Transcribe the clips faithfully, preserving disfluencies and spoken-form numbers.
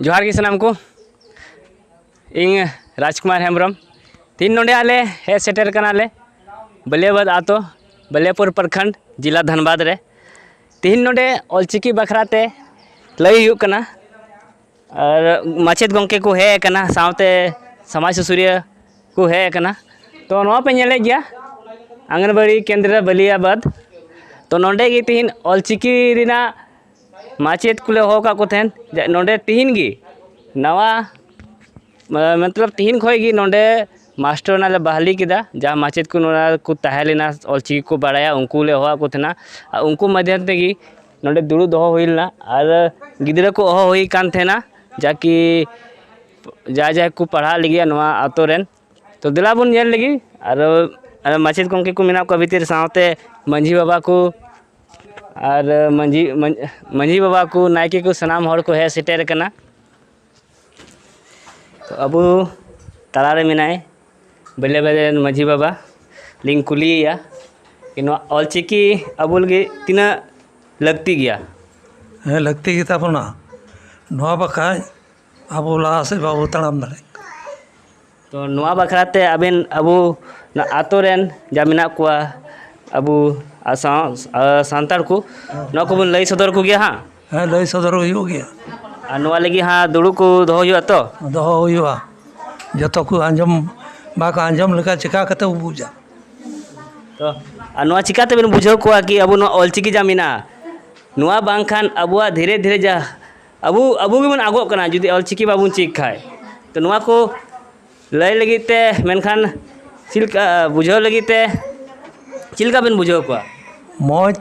ᱡᱚᱦᱟᱨ ᱜᱮ ᱥᱟᱱᱟᱢ ᱠᱚ᱾ ᱤᱧ ᱨᱟᱡᱽᱠᱩᱢᱟᱨ ᱦᱮᱢᱵᱨᱚᱢ᱾ ᱛᱤᱦᱤᱧ ᱱᱚᱰᱮ ᱟᱞᱮ ᱦᱮᱡ ᱥᱮᱴᱮᱨ ᱠᱟᱱᱟᱞᱮ ᱵᱟᱹᱞᱤᱭᱟᱹᱵᱟᱹᱫᱽ ᱟᱛᱳ, ᱵᱟᱹᱞᱤᱭᱟᱹᱯᱩᱨ ᱯᱨᱚᱠᱷᱚᱸᱰ, ᱡᱮᱞᱟ ᱫᱷᱟᱱᱵᱟᱫᱽ ᱨᱮ᱾ ᱛᱤᱦᱤᱧ ᱱᱚᱰᱮ ᱚᱞᱪᱤᱠᱤ ᱵᱟᱠᱷᱨᱟ ᱛᱮ ᱞᱟᱹᱭ ᱦᱩᱭᱩᱜ ᱠᱟᱱᱟ᱾ ᱟᱨ ᱢᱟᱪᱮᱫ ᱜᱚᱢᱠᱮ ᱠᱚ ᱦᱮᱡ ᱟᱠᱟᱱᱟ, ᱥᱟᱶᱛᱮ ᱥᱚᱢᱟᱡᱽ ᱥᱩᱥᱟᱹᱨᱤᱭᱟᱹ ᱠᱚ ᱦᱮᱡ ᱟᱠᱟᱱᱟ᱾ ᱛᱚ, ᱱᱚᱣᱟ ᱯᱮ ᱧᱮᱞᱮᱫ ᱜᱮᱭᱟ ᱟᱝᱜᱟᱱᱵᱟᱲᱤ ᱠᱮᱱᱫᱨᱚ ᱵᱟᱹᱞᱤᱭᱟᱹᱵᱟᱹᱫᱽ᱾ ᱛᱚ, ᱱᱚᱰᱮ ᱜᱮ ᱛᱤᱦᱤᱧ ᱚᱞᱪᱤᱠᱤ ᱨᱮᱱᱟᱜ ᱢᱟᱪᱮᱫ ᱠᱚᱞᱮ ᱦᱚᱦᱚ ᱟᱠᱟᱫ ᱠᱚ ᱛᱟᱦᱮᱱ᱾ ᱡᱮ ᱱᱚᱰᱮ ᱛᱤᱦᱤᱧ ᱜᱮ ᱱᱟᱣᱟ, ᱢᱟ-, ᱢᱚᱛᱞᱚᱵ ᱛᱤᱦᱤᱧ ᱠᱷᱚᱱ ᱜᱮ ᱱᱚᱰᱮ ᱢᱟᱥᱴᱚᱨ ᱨᱮᱱᱟᱜ ᱞᱮ ᱵᱟᱦᱟᱞᱤ ᱠᱮᱫᱟ᱾ ᱡᱟᱦᱟᱸ ᱢᱟᱪᱮᱫ ᱠᱚ ᱱᱚᱰᱮ ᱠᱚ ᱛᱟᱦᱮᱸ ᱞᱮᱱᱟ, ᱚᱞᱪᱤᱠᱤ ᱠᱚ ᱵᱟᱲᱟᱭᱟ, ᱩᱱᱠᱩ ᱞᱮ ᱦᱚᱦᱚ ᱟᱫ ᱠᱚ ᱛᱟᱦᱮᱱᱟ᱾ ᱟᱨ ᱩᱱᱠᱩ ᱢᱟᱫᱽᱫᱷᱚᱢ ᱛᱮᱜᱮ ᱱᱚᱰᱮ ᱫᱩᱲᱩᱵ ᱫᱚᱦᱚ ᱦᱩᱭ ᱞᱮᱱᱟ᱾ ᱟᱨ ᱜᱤᱫᱽᱨᱟᱹ ᱠᱚ ᱦᱚᱦᱚ ᱦᱩᱭ ᱠᱟᱱ ᱛᱟᱦᱮᱱᱟ, ᱡᱟᱠᱤ ᱡᱟᱦᱟᱸᱭ ᱡᱟᱦᱟᱸᱭ ᱠᱚ ᱯᱟᱲᱦᱟᱜ ᱞᱟᱹᱜᱤᱫ ᱱᱚᱣᱟ ᱟᱛᱳ ᱨᱮᱱ᱾ ᱛᱚ, ᱫᱮᱞᱟ ᱵᱚᱱ ᱧᱮᱞ ᱞᱮᱜᱮ᱾ ᱟᱨ, ᱟᱨ ᱢᱟᱪᱮᱫ ᱜᱚᱢᱠᱮ ᱠᱚ ᱢᱮᱱᱟᱜ ᱠᱚᱣᱟ ᱵᱷᱤᱛᱤᱨ ᱨᱮ, ᱥᱟᱶᱛᱮ ᱢᱟᱹᱡᱷᱤ ᱵᱟᱵᱟ ᱠᱚ ᱟᱨ ᱢᱟᱹᱡᱷᱤ, ᱢᱟᱹᱡᱷᱤ ᱵᱟᱵᱟ ᱠᱚ, ᱱᱟᱭᱠᱮ ᱠᱚ, ᱥᱟᱱᱟᱢ ᱦᱚᱲ ᱠᱚ ᱦᱮᱡ ᱥᱮᱴᱮᱨ ᱟᱠᱟᱱᱟ᱾ ᱛᱚ, ᱟᱵᱚ ᱛᱟᱞᱟᱨᱮ ᱢᱮᱱᱟᱭ ᱵᱟᱹᱞᱤᱭᱟᱹᱵᱟᱹᱫᱽ ᱨᱮᱱ ᱢᱟᱹᱡᱷᱤ ᱵᱟᱵᱟ᱾ ᱞᱤᱧ ᱠᱩᱞᱤᱭᱮᱭᱟ ᱠᱤ ᱱᱚᱣᱟ ᱚᱞᱪᱤᱠᱤ ᱟᱵᱚ ᱞᱟᱹᱜᱤᱫ ᱛᱤᱱᱟᱹᱜ ᱞᱟᱹᱠᱛᱤ ᱜᱮᱭᱟ? ᱦᱮᱸ, ᱞᱟᱹᱠᱛᱤ ᱜᱮᱛᱟ ᱵᱚᱱᱟ᱾ ᱱᱚᱣᱟ ᱵᱟᱠᱷᱟᱡ ᱟᱵᱚ ᱞᱟᱦᱟ ᱥᱮᱫ ᱵᱟᱵᱚ ᱛᱟᱲᱟᱢ ᱫᱟᱲᱮᱭᱟᱜ ᱠᱟᱱᱟ᱾ ᱛᱚ, ᱱᱚᱣᱟ ᱵᱟᱠᱷᱨᱟ ᱛᱮ ᱟᱵᱮᱱ ᱟᱵᱚ ᱱᱚᱣᱟ ᱟᱛᱳ ᱨᱮᱱ ᱡᱟ ᱢᱮᱱᱟᱜ ᱠᱚᱣᱟ, ᱟᱵᱚ ᱥᱟᱶ-, ᱥᱟᱱᱛᱟᱲ ᱠᱚ, ᱱᱚᱣᱟ ᱠᱚᱵᱚᱱ ᱞᱟᱹᱭ ᱥᱚᱫᱚᱨ ᱠᱚᱜᱮᱭᱟ ᱦᱟᱸᱜ᱾ ᱦᱮᱸ, ᱞᱟᱹᱭ ᱥᱚᱫᱚᱨ ᱦᱩᱭᱩᱜ ᱜᱮᱭᱟ᱾ ᱟᱨ ᱱᱚᱣᱟ ᱞᱟᱹᱜᱤᱫ ᱦᱟᱸᱜ ᱫᱩᱲᱩᱵ ᱠᱚ ᱫᱚᱦᱚ ᱦᱩᱭᱩᱜᱼᱟ ᱛᱚ? ᱫᱚᱦᱚ ᱦᱩᱭᱩᱜᱼᱟ᱾ ᱡᱚᱛᱚ ᱠᱚ ᱟᱸᱡᱚᱢ, ᱵᱟᱠᱚ ᱟᱸᱡᱚᱢ ᱞᱮᱠᱷᱟᱱ ᱪᱤᱠᱟ ᱠᱟᱛᱮ ᱵᱚ ᱵᱩᱡᱟ? ᱛᱚ, ᱟᱨ ᱱᱚᱣᱟ ᱪᱤᱠᱟ ᱛᱮᱵᱮᱱ ᱵᱩᱡᱷᱟᱹᱣ ᱠᱚᱣᱟ ᱠᱤ ᱟᱵᱚ ᱱᱚᱣᱟ ᱚᱞᱪᱤᱠᱤ ᱡᱟ ᱢᱮᱱᱟᱜᱼᱟ, ᱱᱚᱣᱟ ᱵᱟᱝᱠᱷᱟᱱ ᱟᱵᱚᱣᱟᱜ ᱫᱷᱤᱨᱮ ᱫᱷᱤᱨᱮ ᱡᱟ ᱟᱵᱚ, ᱟᱵᱚ ᱜᱮᱵᱚᱱ ᱟᱫᱚᱜ ᱠᱟᱱᱟ ᱡᱩᱫᱤ ᱚᱞᱪᱤᱠᱤ ᱵᱟᱵᱚᱱ ᱪᱮᱫ ᱠᱷᱟᱡ᱾ ᱛᱚ, ᱱᱚᱣᱟ ᱠᱚ ᱞᱟᱹᱭ ᱞᱟᱹᱜᱤᱫ ᱛᱮ, ᱢᱮᱱᱠᱷᱟᱱ ᱪᱮᱫ ᱞᱮᱠᱟ ᱵᱩᱡᱷᱟᱹᱣ ᱞᱟᱹᱜᱤᱫ ᱛᱮ, ᱪᱮᱫ ᱞᱮᱠᱟ ᱵᱮᱱ ᱵᱩᱡᱷᱟᱹᱣ ᱠᱚᱣᱟ? ᱢᱚᱡᱽ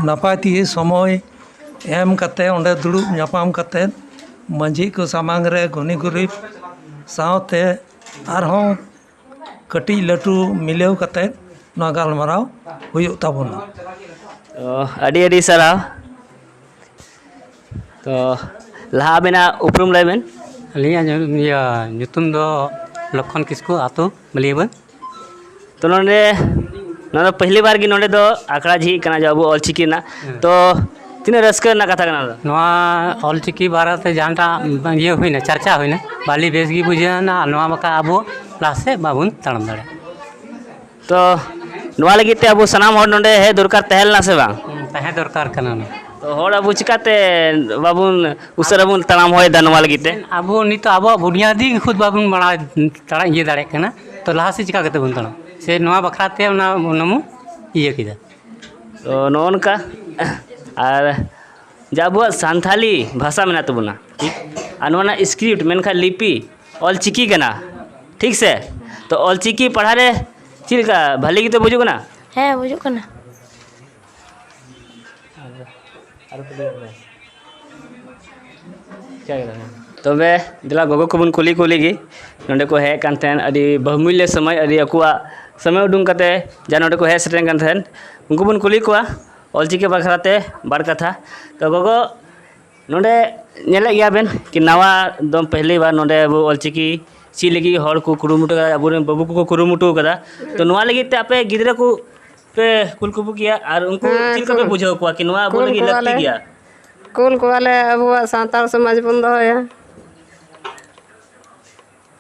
ᱱᱟᱯᱟᱭ ᱛᱮᱜᱮ ᱥᱚᱢᱚᱭ ᱮᱢ ᱠᱟᱛᱮ, ᱚᱸᱰᱮ ᱫᱩᱲᱩᱵ ᱧᱟᱯᱟᱢ ᱠᱟᱛᱮ, ᱢᱟᱹᱡᱷᱤ ᱠᱚ ᱥᱟᱢᱟᱝ ᱨᱮ ᱜᱩᱱᱤ ᱜᱩᱨᱤᱵ ᱥᱟᱶᱛᱮ ᱟᱨᱦᱚᱸ ᱠᱟᱹᱴᱤᱡ ᱞᱟᱹᱴᱩ ᱢᱤᱞᱟᱹᱣ ᱠᱟᱛᱮ ᱱᱚᱣᱟ ᱜᱟᱞᱢᱟᱨᱟᱣ ᱦᱩᱭᱩᱜ ᱛᱟᱵᱚᱱᱟ᱾ ᱛᱚ, ᱟᱹᱰᱤ ᱟᱹᱰᱤ ᱥᱟᱨᱦᱟᱣ᱾ ᱛᱚ, ᱞᱟᱦᱟ ᱟᱵᱮᱱᱟᱜ ᱩᱯᱨᱩᱢ ᱞᱟᱹᱭ ᱵᱮᱱ᱾ ᱟᱹᱞᱤᱧᱟᱜ ᱧᱩ-, ᱤᱭᱟᱹ, ᱧᱩᱛᱩᱢ ᱫᱚ ᱞᱚᱠᱠᱷᱚᱱ ᱠᱤᱥᱠᱩ, ᱟᱹᱛᱩ ᱵᱟᱹᱞᱤᱭᱟᱹᱵᱟᱹᱫᱽ᱾ ᱛᱚ, ᱱᱚᱰᱮ, ᱱᱚᱣᱟ ᱫᱚ ᱯᱟᱹᱦᱞᱤ ᱵᱟᱨ ᱜᱮ ᱱᱚᱰᱮ ᱫᱚ ᱟᱠᱷᱲᱟ ᱡᱷᱤᱡ ᱠᱟᱱᱟ, ᱡᱮ ᱟᱵᱚ ᱚᱞᱪᱤᱠᱤ ᱨᱮᱱᱟᱜ᱾ ᱦᱮᱸ᱾ ᱛᱚ, ᱛᱤᱱᱟᱹᱜ ᱨᱟᱹᱥᱠᱟᱹ ᱨᱮᱱᱟᱜ ᱠᱟᱛᱷᱟ ᱠᱟᱱᱟ ᱚᱱᱟ ᱫᱚ᱾ ᱱᱚᱣᱟ ᱚᱞᱪᱤᱠᱤ ᱵᱟᱨᱮᱛᱮ ᱡᱟᱦᱟᱸᱴᱟᱜ ᱤᱭᱟᱹ ᱦᱩᱭᱱᱟ, ᱪᱟᱨᱪᱟ ᱦᱩᱭᱱᱟ, ᱵᱷᱟᱞᱤ ᱵᱮᱥ ᱜᱮ ᱵᱩᱡᱷᱟᱹᱣ ᱮᱱᱟ, ᱟᱨ ᱱᱚᱣᱟ ᱵᱟᱠᱷᱟᱱ ᱟᱵᱚ ᱞᱟᱦᱟ ᱥᱮᱫ ᱵᱟᱵᱚᱱ ᱛᱟᱲᱟᱢ ᱫᱟᱲᱮᱭᱟᱜᱼᱟ᱾ ᱛᱚ ᱱᱚᱣᱟ ᱞᱟᱹᱜᱤᱫ ᱛᱮ ᱟᱵᱚ ᱥᱟᱱᱟᱢ ᱦᱚᱲ ᱱᱚᱰᱮ ᱦᱮᱡ ᱫᱚᱨᱠᱟᱨ ᱛᱟᱦᱮᱸ ᱞᱮᱱᱟ ᱥᱮ ᱵᱟᱝ? ᱦᱩᱸ, ᱛᱟᱦᱮᱸ ᱫᱚᱨᱠᱟᱨ ᱠᱟᱱᱟ ᱚᱱᱟ᱾ ᱛᱚ ᱦᱚᱲ ᱟᱵᱚ ᱪᱤᱠᱟᱛᱮ ᱵᱟᱵᱚᱱ ᱩᱥᱟᱹᱨᱟ ᱵᱚᱱ ᱛᱟᱲᱟᱢ ᱦᱚᱭ ᱮᱫᱟ ᱱᱚᱣᱟ ᱞᱟᱹᱜᱤᱫ ᱛᱮ? ᱟᱵᱚ ᱱᱤᱛᱚᱜ ᱟᱵᱚᱣᱟᱜ ᱵᱩᱱᱤᱭᱟᱫᱤ ᱜᱮ ᱠᱷᱩᱫ ᱵᱟᱵᱚᱱ ᱵᱟᱲᱟᱭ ᱛᱟᱲᱟᱢ ᱤᱭᱟᱹ ᱫᱟᱲᱮᱭᱟᱜ ᱠᱟᱱᱟ, ᱛᱚ ᱞᱟᱦᱟ ᱥᱮᱫ ᱪᱤᱠᱟ ᱠᱟᱛᱮ ᱵᱚᱱ ᱛᱟᱲᱟᱢ? ᱥᱮ ᱱᱚᱣᱟ ᱵᱟᱠᱷᱨᱟ ᱛᱮ ᱚᱱᱟ ᱚᱱᱟ ᱵᱚᱱ ᱤᱭᱟᱹ ᱠᱮᱫᱟ᱾ ᱛᱚ ᱱᱚᱜᱼᱚ ᱱᱚᱝᱠᱟ᱾ ᱟᱨ ᱡᱮ ᱟᱵᱚᱣᱟᱜ ᱥᱟᱱᱛᱷᱟᱞᱤ ᱵᱷᱟᱥᱟ ᱢᱮᱱᱟᱜ ᱛᱟᱵᱚᱱᱟ, ᱴᱷᱤᱠ, ᱟᱨ ᱱᱚᱣᱟ ᱨᱮᱱᱟᱜ ᱥᱠᱨᱤᱯᱴ, ᱢᱮᱱᱠᱷᱟᱱ ᱞᱤᱯᱤ ᱚᱞᱪᱤᱠᱤ ᱠᱟᱱᱟ, ᱴᱷᱤᱠ ᱥᱮ? ᱛᱚ ᱚᱞᱪᱤᱠᱤ ᱯᱟᱲᱦᱟᱣ ᱨᱮ ᱪᱮᱫ ᱞᱮᱠᱟ, ᱵᱷᱟᱹᱞᱤ ᱜᱮᱛᱚ ᱵᱩᱡᱩᱜ ᱠᱟᱱᱟ? ᱦᱮᱸ, ᱵᱩᱡᱩᱜ ᱠᱟᱱᱟ᱾ ᱛᱚᱵᱮ ᱫᱮᱞᱟ ᱜᱚᱜᱚ ᱠᱚᱵᱚᱱ ᱠᱩᱞᱤ ᱠᱩᱞᱤ ᱜᱮ, ᱱᱚᱸᱰᱮ ᱠᱚ ᱦᱮᱡ ᱠᱟᱱ ᱛᱟᱦᱮᱸᱱ, ᱟᱹᱰᱤ ᱵᱚᱦᱩᱢᱩᱞᱞᱚ ᱥᱚᱢᱚᱭ, ᱟᱹᱰᱤ ᱟᱠᱚᱣᱟᱜ ᱥᱚᱢᱚᱭ ᱩᱰᱩᱝ ᱠᱟᱛᱮ ᱡᱟ ᱱᱚᱸᱰᱮ ᱠᱚ ᱦᱮᱡ ᱥᱮᱴᱮᱨ ᱠᱟᱱ ᱛᱟᱦᱮᱸᱱ, ᱩᱱᱠᱩ ᱵᱚᱱ ᱠᱩᱞᱤ ᱠᱚᱣᱟ ᱚᱞᱪᱤᱠᱤ ᱵᱟᱠᱷᱨᱟ ᱛᱮ ᱵᱟᱨ ᱠᱟᱛᱷᱟ᱾ ᱛᱚ ᱜᱚᱜᱚ, ᱱᱚᱸᱰᱮ ᱧᱮᱞᱮᱫ ᱜᱮᱭᱟ ᱵᱮᱱ ᱠᱤ ᱱᱟᱣᱟ ᱫᱚᱢ ᱯᱮᱦᱞᱤ ᱵᱟᱨ ᱱᱚᱸᱰᱮ ᱟᱵᱚ ᱚᱞᱪᱤᱠᱤ ᱪᱮᱫ ᱞᱟᱹᱜᱤᱫ ᱦᱚᱲ ᱠᱚ ᱠᱩᱨᱩᱢᱩᱴᱩ ᱠᱟᱫᱟ, ᱟᱵᱚᱨᱮᱱ ᱵᱟᱹᱵᱩ ᱠᱚᱠᱚ ᱠᱩᱨᱩᱢᱩᱴᱩ ᱠᱟᱫᱟ᱾ ᱛᱚ ᱱᱚᱣᱟ ᱞᱟᱹᱜᱤᱫ ᱛᱮ ᱟᱯᱮ ᱜᱤᱫᱽᱨᱟᱹ ᱠᱚ ᱯᱮ ᱠᱩᱞ ᱠᱚᱵᱚ ᱜᱮᱭᱟ ᱟᱨ ᱩᱱᱠᱩ ᱦᱮᱸ, ᱪᱮᱫ ᱞᱮᱠᱟ ᱯᱮ ᱠᱩᱞ, ᱵᱩᱡᱷᱟᱹᱣ ᱠᱚᱣᱟ ᱠᱤ ᱱᱚᱣᱟ ᱟᱵᱚ ᱠᱩᱞ ᱞᱟᱹᱜᱤᱫ ᱞᱟᱹᱠᱛᱤ ᱠᱚᱣᱟᱞᱮ, ᱜᱮᱭᱟ? ᱠᱩᱞ ᱠᱚᱣᱟᱞᱮ, ᱟᱵᱚᱣᱟᱜ ᱥᱟᱱᱛᱟᱲ ᱥᱚᱢᱟᱡᱽ ᱵᱚᱱ ᱫᱚᱦᱚᱭᱟ᱾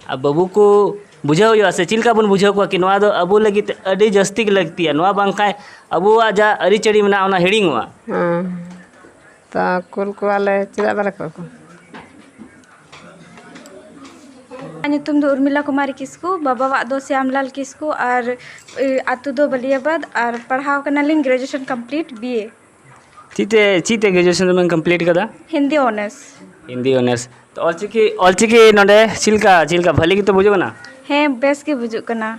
ᱟᱨ ᱵᱟᱹᱵᱩ ᱠᱚ ᱵᱩᱡᱷᱟᱹᱣ ᱦᱩᱭᱩᱜᱼᱟ ᱥᱮ, ᱪᱮᱫ ᱞᱮᱠᱟ ᱵᱚᱱ ᱵᱩᱡᱷᱟᱹᱣ ᱠᱚᱣᱟ ᱠᱤ ᱱᱚᱣᱟ ᱫᱚ ᱟᱵᱚ ᱞᱟᱹᱜᱤᱫ ᱛᱮ ᱟᱹᱰᱤ ᱡᱟᱹᱥᱛᱤ ᱜᱮ ᱞᱟᱹᱠᱛᱤᱭᱟ, ᱱᱚᱣᱟ ᱵᱟᱝᱠᱷᱟᱱ ᱟᱵᱚᱣᱟᱜ ᱡᱟ ᱟᱹᱨᱤᱪᱟᱹᱞᱤ ᱢᱮᱱᱟᱜᱼᱟ ᱚᱱᱟ ᱦᱤᱲᱤᱧᱚᱜᱼᱟ᱾ ᱦᱮᱸ᱾ ᱛᱚ ᱠᱩᱞ ᱠᱚᱣᱟᱞᱮ, ᱪᱮᱫᱟᱜ ᱵᱟᱞᱮ ᱠᱩᱞ ᱠᱚᱣᱟ? ᱤᱧᱟᱹᱜ ᱧᱩᱛᱩᱢ ᱫᱚ ᱩᱨᱢᱤᱞᱟ ᱠᱩᱢᱟᱨᱤ ᱠᱤᱥᱠᱩ, ᱵᱟᱵᱟᱣᱟᱜ ᱫᱚ ᱥᱭᱟᱢᱞᱟᱞ ᱠᱤᱥᱠᱩ, ᱟᱨ, ᱮ, ᱟᱹᱛᱩ ᱫᱚ ᱵᱟᱹᱞᱤᱭᱟᱵᱟᱫᱽ, ᱟᱨ ᱯᱟᱲᱦᱟᱣ ᱠᱟᱱᱟᱞᱤᱧ graduation complete B A᱾ ᱪᱮᱫ ᱛᱮ, ᱪᱮᱫ ᱛᱮ graduation ᱫᱚᱵᱮᱱ complete ᱠᱟᱫᱟ? ᱦᱤᱱᱫᱤ honours᱾ ᱦᱤᱱᱫᱤ honours᱾ ᱛᱚ ᱚᱞᱪᱤᱠᱤ, ᱚᱞᱪᱤᱠᱤ ᱱᱚᱰᱮ ᱪᱮᱫ ᱞᱮᱠᱟ, ᱪᱮᱫ ᱞᱮᱠᱟ ᱵᱷᱟᱹᱞᱤ ᱜᱮᱛᱚ ᱵᱩᱡᱩᱜ ᱠᱟᱱᱟ? ᱦᱮᱸ, ᱵᱮᱥ ᱜᱮ ᱵᱩᱡᱩᱜ ᱠᱟᱱᱟ᱾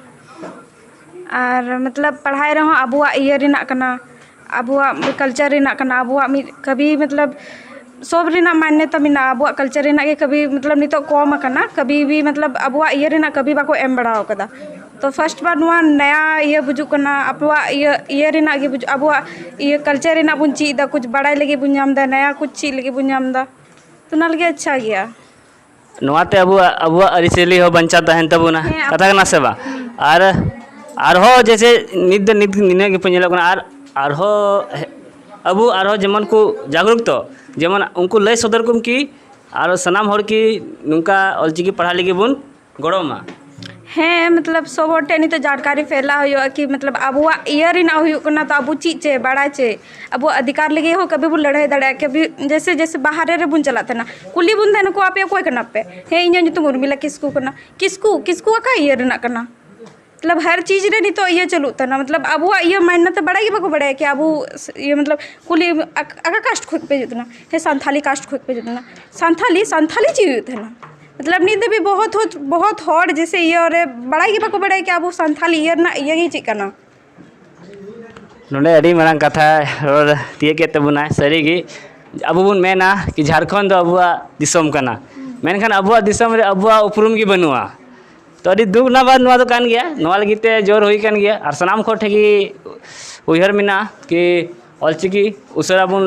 ᱟᱨ ᱢᱚᱛᱞᱚᱵ ᱯᱟᱲᱦᱟᱣ ᱨᱮᱦᱚᱸ ᱟᱵᱚᱣᱟᱜ ᱤᱭᱟᱹ ᱨᱮᱱᱟᱜ ᱠᱟᱱᱟ, ᱟᱵᱚᱣᱟᱜ culture ᱨᱮᱱᱟᱜ ᱠᱟᱱᱟ, ᱟᱵᱚᱣᱟᱜ ᱢᱤᱫ ᱠᱟᱹᱵᱷᱤ ᱢᱚᱛᱞᱚᱵ ᱥᱚᱵ ᱨᱮᱱᱟᱜ ᱢᱟᱱᱱᱚᱛᱟ ᱢᱮᱱᱟᱜᱼᱟ᱾ ᱟᱵᱚᱣᱟᱜ culture ᱨᱮᱱᱟᱜ ᱜᱮ ᱠᱟᱹᱵᱷᱤ ᱢᱚᱛᱞᱚᱵ ᱱᱤᱛᱚᱜ ᱠᱚᱢ ᱟᱠᱟᱱᱟ, ᱠᱟᱹᱵᱷᱤ ᱵᱷᱤ ᱢᱚᱛᱞᱚᱵ ᱟᱵᱚᱣᱟᱜ ᱤᱭᱟᱹ ᱨᱮᱱᱟᱜ ᱠᱟᱹᱵᱷᱤ ᱵᱟᱠᱚ ᱮᱢ ᱵᱟᱲᱟ ᱟᱠᱟᱫᱟ᱾ ᱛᱚ first ᱵᱟᱨ ᱱᱚᱣᱟ ᱱᱟᱭᱟ ᱤᱭᱟᱹ ᱵᱩᱡᱩᱜ ᱠᱟᱱᱟ, ᱟᱵᱚᱣᱟᱜ ᱤᱭᱟᱹ, ᱤᱭᱟᱹ ᱨᱮᱱᱟᱜ ᱜᱮ ᱵᱩᱡᱩᱜ, ᱟᱵᱚᱣᱟᱜ ᱤᱭᱟᱹ culture ᱨᱮᱱᱟᱜ ᱵᱚᱱ ᱪᱮᱫ ᱮᱫᱟ, ᱠᱩᱪ ᱵᱟᱲᱟᱭ ᱞᱟᱹᱜᱤᱫ ᱵᱚᱱ ᱧᱟᱢ ᱮᱫᱟ, ᱱᱟᱭᱟ ᱠᱩᱪ ᱪᱮᱫ ᱞᱟᱹᱜᱤᱫ ᱵᱚᱱ ᱧᱟᱢ ᱮᱫᱟ, ᱛᱚ ᱚᱱᱟ ᱞᱟᱹᱜᱤᱫ ᱟᱪᱪᱷᱟ ᱜᱮᱭᱟ᱾ ᱱᱚᱣᱟᱛᱮ ᱟᱵᱚᱣᱟᱜ, ᱟᱵᱚᱣᱟᱜ ᱟᱹᱨᱤᱪᱟᱹᱞᱤ ᱦᱚᱸ ᱵᱟᱧᱪᱟᱣ ᱛᱟᱦᱮᱱ ᱛᱟᱵᱚᱱᱟ, ᱦᱮᱸ, ᱠᱟᱛᱷᱟ ᱠᱟᱱᱟ ᱥᱮ ᱵᱟᱝ? ᱦᱩᱸ᱾ ᱟᱨ ᱟᱨᱦᱚᱸ ᱡᱮᱭᱥᱮ ᱱᱤᱛ ᱫᱚ ᱱᱤᱛ ᱱᱤᱱᱟᱹᱜ ᱜᱮᱯᱮ ᱧᱮᱞᱚᱜ ᱠᱟᱱᱟ, ᱟᱨ ᱟᱨᱦᱚᱸ ᱦᱮ-, ᱟᱵᱚ ᱟᱨᱦᱚᱸ ᱡᱮᱢᱚᱱ ᱠᱚ ᱡᱟᱜᱽᱨᱩᱠᱛᱚ, ᱡᱮᱢᱚᱱ ᱩᱱᱠᱩ ᱞᱟᱹᱭ ᱥᱚᱫᱚᱨ ᱠᱚᱢ ᱠᱤ ᱟᱨ ᱥᱟᱱᱟᱢ ᱦᱚᱲ ᱠᱤ ᱱᱚᱝᱠᱟ ᱚᱞᱪᱤᱠᱤ ᱯᱟᱲᱦᱟᱜ ᱞᱟᱹᱜᱤᱫ ᱵᱚᱱ ᱜᱚᱲᱚ ᱢᱟ᱾ ᱦᱮᱸ, ᱢᱚᱛᱞᱚᱵ ᱥᱚᱵ ᱦᱚᱲ ᱴᱷᱮᱱ ᱱᱤᱛᱚᱜ ᱡᱟᱱᱠᱟᱨᱤ ᱯᱷᱮᱞᱟᱣ ᱦᱩᱭᱩᱜᱼᱟ ᱠᱤ ᱢᱚᱛᱞᱚᱵ ᱟᱵᱚᱣᱟᱜ ᱤᱭᱟᱹ ᱨᱮᱱᱟᱜ ᱦᱩᱭᱩᱜ ᱠᱟᱱᱟ, ᱛᱚ ᱟᱵᱚ ᱪᱮᱫ ᱪᱮ ᱵᱟᱲᱟᱭ ᱪᱮ, ᱟᱵᱚᱣᱟᱜ ᱚᱫᱷᱤᱠᱟᱨ ᱞᱟᱹᱜᱤᱫ ᱦᱚᱸ ᱠᱟᱹᱵᱷᱤ ᱵᱚᱱ ᱞᱟᱹᱲᱦᱟᱹᱭ ᱫᱟᱲᱮᱭᱟᱜᱼᱟ᱾ ᱠᱟᱹᱵᱷᱤ ᱡᱮᱥᱮ ᱡᱮᱥᱮ ᱵᱟᱦᱟᱨᱮ ᱨᱮᱵᱚᱱ ᱪᱟᱞᱟᱜ ᱛᱟᱦᱮᱱᱟ, ᱠᱩᱞᱤ ᱵᱚᱱ ᱛᱟᱦᱮᱱᱟ ᱠᱚ, "ᱟᱯᱮ ᱚᱠᱚᱭ ᱠᱟᱱᱟ ᱯᱮ?" "ᱦᱮᱸ, ᱤᱧᱟᱹᱜ ᱧᱩᱛᱩᱢ ᱩᱨᱢᱤᱞᱟ ᱠᱤᱥᱠᱩ ᱠᱟᱱᱟ᱾" ᱠᱤᱥᱠᱩ, ᱠᱤᱥᱠᱩ ᱚᱠᱟ ᱤᱭᱟᱹ ᱨᱮᱱᱟᱜ ᱠᱟᱱᱟ? ᱢᱚᱛᱞᱚᱵ ᱦᱟᱨ ᱪᱤᱡᱽ ᱨᱮ ᱱᱤᱛᱚᱜ ᱤᱭᱟᱹ ᱪᱟᱹᱞᱩᱜ ᱛᱟᱦᱮᱱᱟ, ᱢᱚᱛᱞᱚᱵ ᱟᱵᱚᱣᱟᱜ ᱤᱭᱟᱹ ᱢᱟᱭᱱᱟ ᱛᱮ ᱵᱟᱲᱟᱭ ᱜᱮ ᱵᱟᱠᱚ ᱵᱟᱲᱟᱭᱟ ᱠᱤ ᱟᱵᱚ ᱥ-, ᱤᱭᱟᱹ ᱢᱚᱛᱞᱚᱵ ᱠᱩᱞᱤ ᱟᱠ-, ᱟᱠᱟ ᱠᱟᱥᱴ ᱠᱷᱚᱱ ᱯᱮ ᱦᱤᱡᱩᱜ ᱛᱟᱦᱮᱱᱟ? ᱦᱮᱸ, ᱥᱟᱱᱛᱷᱟᱞᱤ ᱠᱟᱥᱴ ᱠᱷᱚᱱ ᱯᱮ ᱦᱤᱡᱩᱜ ᱛᱟᱦᱮᱱᱟ᱾ ᱥᱟᱱᱛᱷᱟᱞᱤ, ᱥᱟᱱᱛᱷᱟᱞᱤ ᱪᱮᱫ ᱦᱩᱭᱩᱜ ᱛᱟᱦᱮᱱᱟ? ᱢᱚᱛᱞᱚᱵ ᱱᱤᱛ ᱫᱷᱟᱹᱵᱤᱡ ᱵᱚᱦᱚᱛ ᱦᱚ-, ᱵᱚᱦᱚᱛ ᱦᱚᱲ ᱡᱮᱥᱮ ᱤᱭᱟᱹ ᱨᱮ ᱵᱟᱲᱟᱭ ᱜᱮ ᱵᱟᱠᱚ ᱵᱟᱲᱟᱭᱟ ᱠᱤ ᱟᱵᱚ ᱥᱟᱱᱛᱷᱟᱞᱤ ᱤᱭᱟᱹ ᱨᱮᱱᱟᱜ ᱤᱭᱟᱹ ᱜᱮ ᱪᱮᱫ ᱠᱟᱱᱟ᱾ ᱱᱚᱰᱮ ᱟᱹᱰᱤ ᱢᱟᱨᱟᱝ ᱠᱟᱛᱷᱟ ᱨᱚᱲ ᱛᱤᱭᱟᱹᱜ ᱠᱮᱫ ᱛᱟᱵᱚᱱᱟᱭ᱾ ᱥᱟᱹᱨᱤᱜᱮ ᱟᱵᱚ ᱵᱚᱱ ᱢᱮᱱᱟ ᱠᱤ ᱡᱷᱟᱲᱠᱷᱚᱸᱰ ᱫᱚ ᱟᱵᱚᱣᱟᱜ ᱫᱤᱥᱚᱢ ᱠᱟᱱᱟ, ᱢᱮᱱᱠᱷᱟᱱ ᱟᱵᱚᱣᱟᱜ ᱫᱤᱥᱚᱢ ᱨᱮ ᱟᱵᱚᱣᱟᱜ ᱩᱯᱨᱩᱢ ᱜᱮ ᱵᱟᱹᱱᱩᱜᱼᱟ᱾ ᱛᱚ ᱟᱹᱰᱤ ᱫᱩᱠ ᱨᱮᱱᱟᱜ ᱵᱟᱛ ᱱᱚᱣᱟ ᱫᱚ ᱠᱟᱱ ᱜᱮᱭᱟ᱾ ᱱᱚᱣᱟ ᱞᱟᱹᱜᱤᱫ ᱛᱮ ᱡᱳᱨ ᱦᱩᱭ ᱠᱟᱱ ᱜᱮᱭᱟ ᱟᱨ ᱥᱟᱱᱟᱢ ᱠᱚ ᱴᱷᱮᱱ ᱜᱮ ᱩᱭᱦᱟᱹᱨ ᱢᱮᱱᱟᱜᱼᱟ ᱠᱤ ᱚᱞᱪᱤᱠᱤ ᱩᱥᱟᱹᱨᱟ ᱵᱚᱱ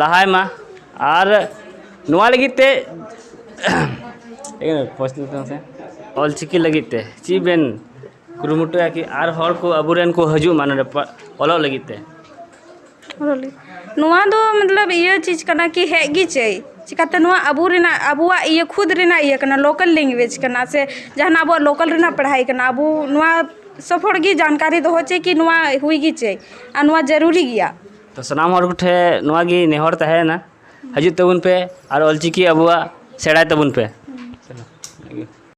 ᱞᱟᱦᱟᱭ ᱢᱟ᱾ ᱟᱨ ᱱᱚᱣᱟ ᱞᱟᱹᱜᱤᱫ ᱛᱮ ᱚᱞᱪᱤᱠᱤ ᱞᱟᱹᱜᱤᱫ ᱛᱮ ᱪᱮᱫ ᱵᱮᱱ ᱠᱩᱨᱩᱢᱩᱴᱩᱭᱟ ᱠᱤ ᱟᱨ ᱦᱚᱲ ᱠᱚ ᱟᱵᱚᱨᱮᱱ ᱠᱚ ᱦᱤᱡᱩᱜ ᱢᱟ ᱱᱚᱰᱮ ᱯᱟ-, ᱚᱞᱚᱜ ᱞᱟᱹᱜᱤᱫ ᱛᱮ? ᱱᱚᱣᱟ ᱫᱚ ᱢᱚᱛᱞᱚᱵ ᱤᱭᱟᱹ ᱪᱤᱡᱽ ᱠᱟᱱᱟ ᱠᱤ ᱦᱮᱡ ᱜᱮ ᱪᱟᱹᱭ᱾ ᱪᱤᱠᱟᱛᱮ ᱱᱚᱣᱟ ᱟᱵᱚ ᱨᱮᱱᱟᱜ, ᱟᱵᱚᱣᱟᱜ ᱤᱭᱟᱹ ᱠᱷᱩᱫ ᱨᱮᱱᱟᱜ ᱤᱭᱟᱹ ᱠᱟᱱᱟ, ᱞᱳᱠᱟᱞ ᱞᱮᱝᱜᱩᱭᱮᱡᱽ ᱠᱟᱱᱟ, ᱥᱮ ᱡᱟᱦᱟᱱᱟᱜ ᱟᱵᱚᱣᱟᱜ ᱞᱳᱠᱟᱞ ᱨᱮᱱᱟᱜ ᱯᱟᱲᱦᱟᱭ ᱠᱟᱱᱟ᱾ ᱟᱵᱚ ᱱᱚᱣᱟ ᱥᱚᱵ ᱦᱚᱲ ᱜᱮ ᱡᱟᱱᱠᱟᱨᱤ ᱫᱚᱦᱚ ᱪᱟᱹᱭ ᱠᱤ ᱱᱚᱣᱟ ᱦᱩᱭ ᱜᱮ ᱪᱟᱹᱭ ᱟᱨ ᱱᱚᱣᱟ ᱡᱟᱹᱨᱩᱨᱤ ᱜᱮᱭᱟ᱾ ᱛᱚ ᱥᱟᱱᱟᱢ ᱦᱚᱲ ᱠᱚᱴᱷᱮᱱ ᱱᱚᱣᱟ ᱜᱮ ᱱᱮᱦᱚᱨ ᱛᱟᱦᱮᱸᱭᱮᱱᱟ, ᱦᱤᱡᱩᱜ ᱛᱟᱵᱚᱱ ᱯᱮ ᱟᱨ ᱚᱞᱪᱤᱠᱤ ᱟᱵᱚᱣᱟᱜ ᱥᱮᱬᱟᱭ ᱛᱟᱵᱚᱱ ᱯᱮ᱾